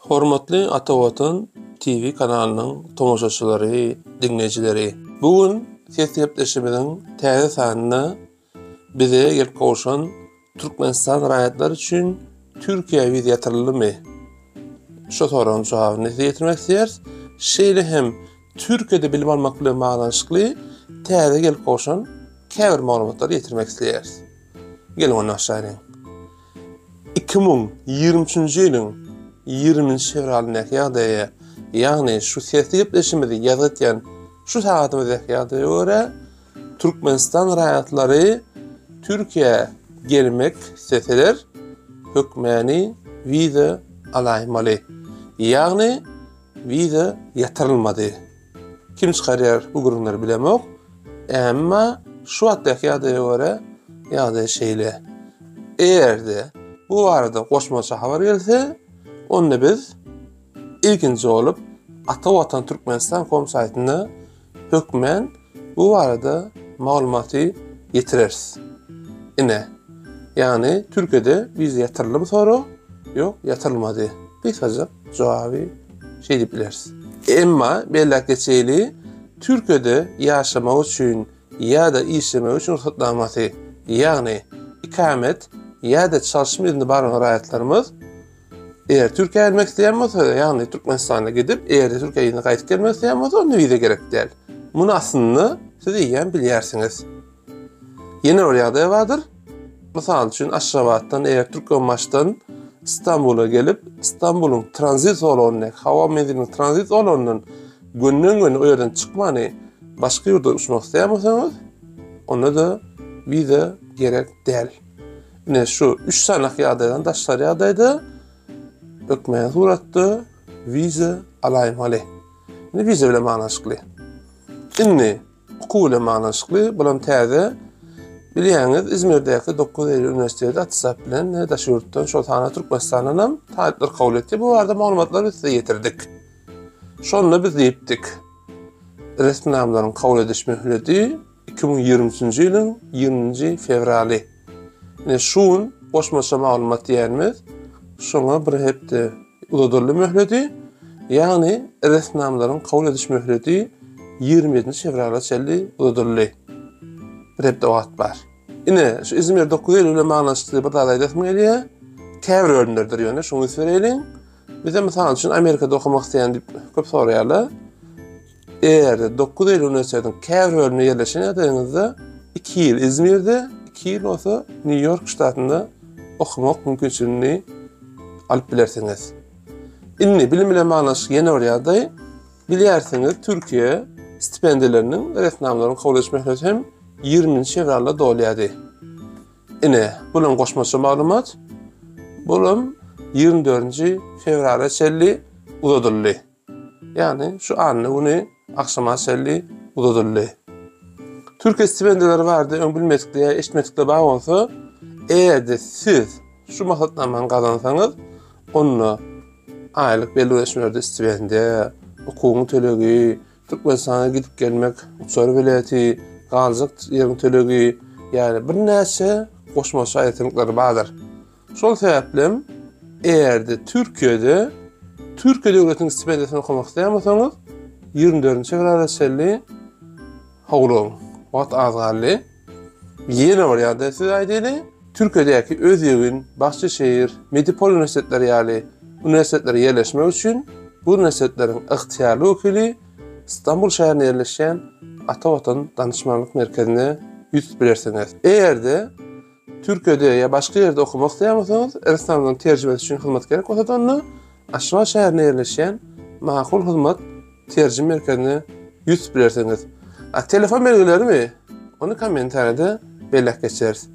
Hormatly Ata Watan TV kanalynyň tomaşaçylary, diňleýjileri! Bu gün ses gepleşigimiziň täze sanynda bize gelip gowşan Türkmenistan raýatlary üçin Türkiýä wiza ýatyryldymy? Şu soragyň jogabyny size ýetirmek isleýäris. Şeýle hem Türkiýede bilim almak bilen baglanyşykly täze gelip gowşan käbir maglumatlary ýetirmek isleýäris. Geliň onda başlaýlyň. 2023-nji ýylyň 20-nji fewralyndaky ýagdaýa, ýagny şu sesli gepleşigimizi ýazgy etýän şu sagatymyzdaky ýagdaýa görä, Türkmenistan raýatlary Türkiýä gelmek isleseler, hökmäni wiza alaýmaly. Ýagny wiza ýatyrylmady. Kim çykarýar bu gürrüňleri bilemok. Emma şu wagtdaky ýagdaýa görä ýagdaý şeýle. Eger-de bu barada goşmaça habar gelse, onda biz ilkinji bolup Ata Watan Türkmenistan kom saýtynda hökmän bu barada maglumaty ýetireris. Ine, ýagny Türkiýede wiza ýatyryldymy sorag? Ýok, ýatyrylmady. Gysgajyk jogaby şeý diýip bileris. Emma belläp geçeýli, Türkiýede ýaşamak üçin ýa-da işlemek üçin rugsatnamasy, ýagny ikamet ýa-da çalşym izni bar bolan raýatlarymyz eger Türkiýä gelmek isleýän bolsa, ýagny Türkmenistana gidip, eger-de Türkiýä yzyna gaýdyp gelmek isleýän bolsa, onda wiza gerek däl. Muny aslynda siz eýýäm bilýärsiňiz. Ýene bir ýagdaý bardyr. Mysal üçin, Aşgabatdan eger Türkmenbaşydan Stambula gelip, Stambulyň tranzit zolagyndaky howa menziliniň tranzit zolagyndan gönden-göni o ýerden çykmany başga ýurda uçmak isleýän bolsaňyz, onda-da wiza gerek däl. Ine şu üç sany ýagdaýdan daşgary ýagdaýda hökmany suratda wiza alaýmaly. Indi wiza bilen baglanyşykly. Indi Okuw bilen baglanyşykly bulam täze. Bilýäňiz, Izmirdäki 9 Eýlül uniwersiteti attestat bilen daşary ýurtdan, şol sanda Türkmenistandan hem talyplar kabul etdi. Bu barada maglumatlary biz size ýetirdik. Şonda biz diýipdik, resminamalaryň kabul ediş möhleti 2023-nji ýylyň 20-nji fewraly. Ine şu gün goşmaça maglumat diýenimiz şoňa bir hepde uzadyldy möhleti, ýagny resminamalaryň kabul ediş möhleti 27 fewrala çenli uzadyldy. Bir hepde wagt bar. Ine şu Izmir 9 Eylül bilen baglanyşykly bir zat aýdasym gelýär. Käbir bölümlerdir ýöne şuňa üns bereýliň. Bize mysal üçin Amerikada okamak isleýän diýip köp soraýarlar. Eger-de 9 Eýlül uniwersitetiniň käbir bölüminde ýerleşen ýagdaýyňyzda 2 ýyl Izmirde, 2 ýyl bolsa Nýu-Ýork ştatynda okamak mümkinçiligini alyp bilersiňiz. Indi bilim bilen baglanyşykly ýene bir ýagdaý. Bilýärsiňiz, Türkiýe stipendiýalarynyň resminamalaryň kabul ediş möhleti hem 20-nji fewralda dolýardy. Ine, bulam goşmaça maglumat. Bulam 24-nji fewrala çenli uzadyldy. Ýagny şu anna güni agşama çenli uzadyldy. Türkiýe stipendiýalary barada öň bilmedikler ýa eşitmedikler bar bolsa, eger-de siz şu maksatnamany gazansaňyz, onda aýlyk belli bir möçberde stipendiýa, okuwyň tölegi, Türkmenistana gidip gelmek, uçar bileti, galjak ýeriň tölegi, ýagny birnäçe goşmaça aýratynlyklary bardyr. Şol sebäplem eger-de Türkiýede Türkiýe döwletiniň stipendiýasyny okamak isleýän bolsaňyz, 24-nji fewrala çenli howlugyň. Wagt az galdy. Ýene bir ýagdaý size aýdaýly. Türkiýedäki Özýegin, Bahçeşehir, Medipol uniwersitetleri ýaly uniwersitetlere ýerleşmek üçin bu uniwersitetleriň ygtyýarly wekili Stambul şäherinde ýerleşýän Ata Watan danyşmanlyk merkezine ýüz tutup bilersiňiz. Eger-de Türkiýede ýa başga ýerde okamak isleýän bolsaňyz, resminamalaryň terjimesi üçin hyzmat gerek bolsa onda Aşgabat şäherinde ýerleşýän Makul Hyzmat terjime merkezine ýüz tutup bilersiňiz. A telefon belgilerimi? Ony kommentariýada belläp geçeris.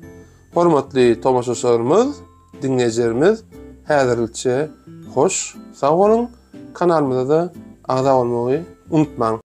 Hormatly tomaşaçylarymyz, diňleýjilerimiz, häzirlikçe hoş, sag boluň. Kanalymyza-da agza bolmagy unutmaň.